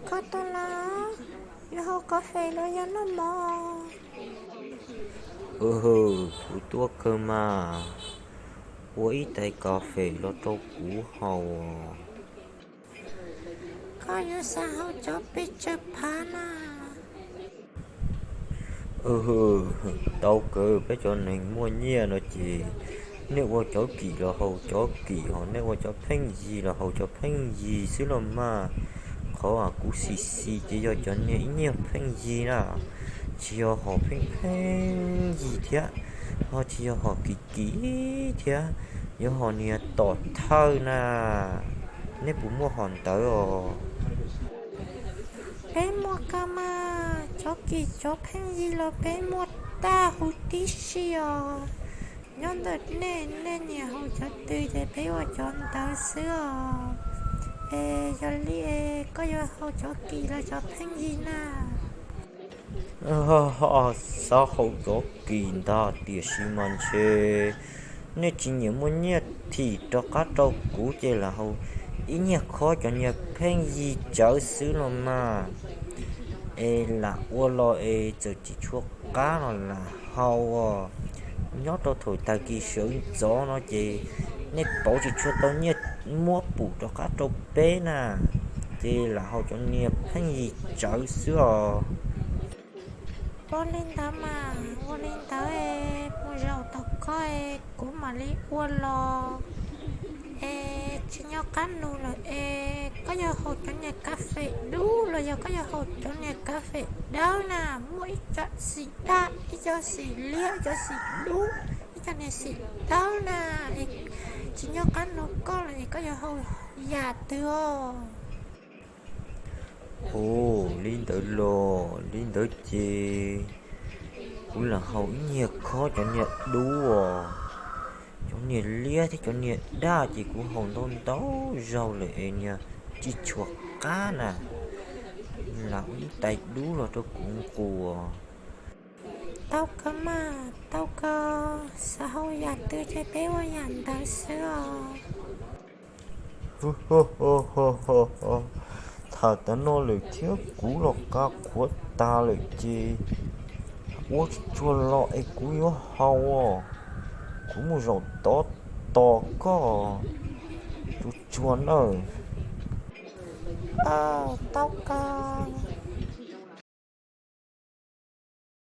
Koj tuaj los yuav haus kas fes los yog noj mov? Kuv tuaj kawg mas, ua ib tais kas fes los rau kuv haus. Koj yuav xav haus cov pes tsawg phav na? Tau kawg, peb cov neeg muaj nyiaj no ces nej ua cov kim los haus cov kim, ho nej ua cov pheej yig los haus cov pheej yig xwb los mas. Qhov kuv xis xis ces yog cov niag ib nyuag pheej yig na, tsis yog hom pheej pheej yig thiab, ho tsis yog hom kim kim thiab, yuav hom niag tom thawj na. Nej puas muaj hom ntawd os? Peb muaj kawg mas, cov kim cov pheej yig los peb muaj tag huv tib si os. Nyob ntawm nej, nej nyiam haus cov twg ces peb ua cov ntawd xwb os. Es yog li es koj yuav haus cov kim los cov pheej yig na? Xav haus cov kim ntag, tiam sis mas ntshe nej tsis nyiam muaj nyiaj thim rov qab rau kuv ces lam haus ib nyuag khob cov niag pheej yig tsawv xwb los mas. Es lam ua los es txawm tsis tshua qab los lam haus os. Nyob rau thaum tag kis sawv ntxov no ces nej pauv tsis tshua tau nyiaj muab pum rov qab rau peb na, ces lam haus cov niag pheej yig tsawv xwb os. Ua li ntawd mas, ua li ntawd es mus zaum tom koj es kuv mam li ua los. Es tsis nyob qab nus lawm es koj yuav haus cov niag kas fes dub los yog koj yuav haus cov niag kas fes dawb na? Muaj ib co xim daj, ib co xim liab, ib co xim dub, ib co niag xim dawb na. Es tsis nyob qab nus koj lawm es koj yuav haus yam twg os? Ua li ntawd los, li ntawd ces kuv lam haus ib nyuag khob cov niag dub os. Cov niag liab thiab cov niag daj ces kuv haus ntau ntau zaug lawm es niag tsis tshua qab na. Lam ua ib tais dub los rau kuv nquas. Tau kawg mas, tau kawg, xav haus yam twg ces peb ua yam ntawd xwb os. Tham tas no lawm thiab kuv los qab qhuav tas lawm ces ua tsuag los es kuv yuav haus os. Kuv mus zaum tod tos koj, tsuag tsuag nawb. Tau kawg.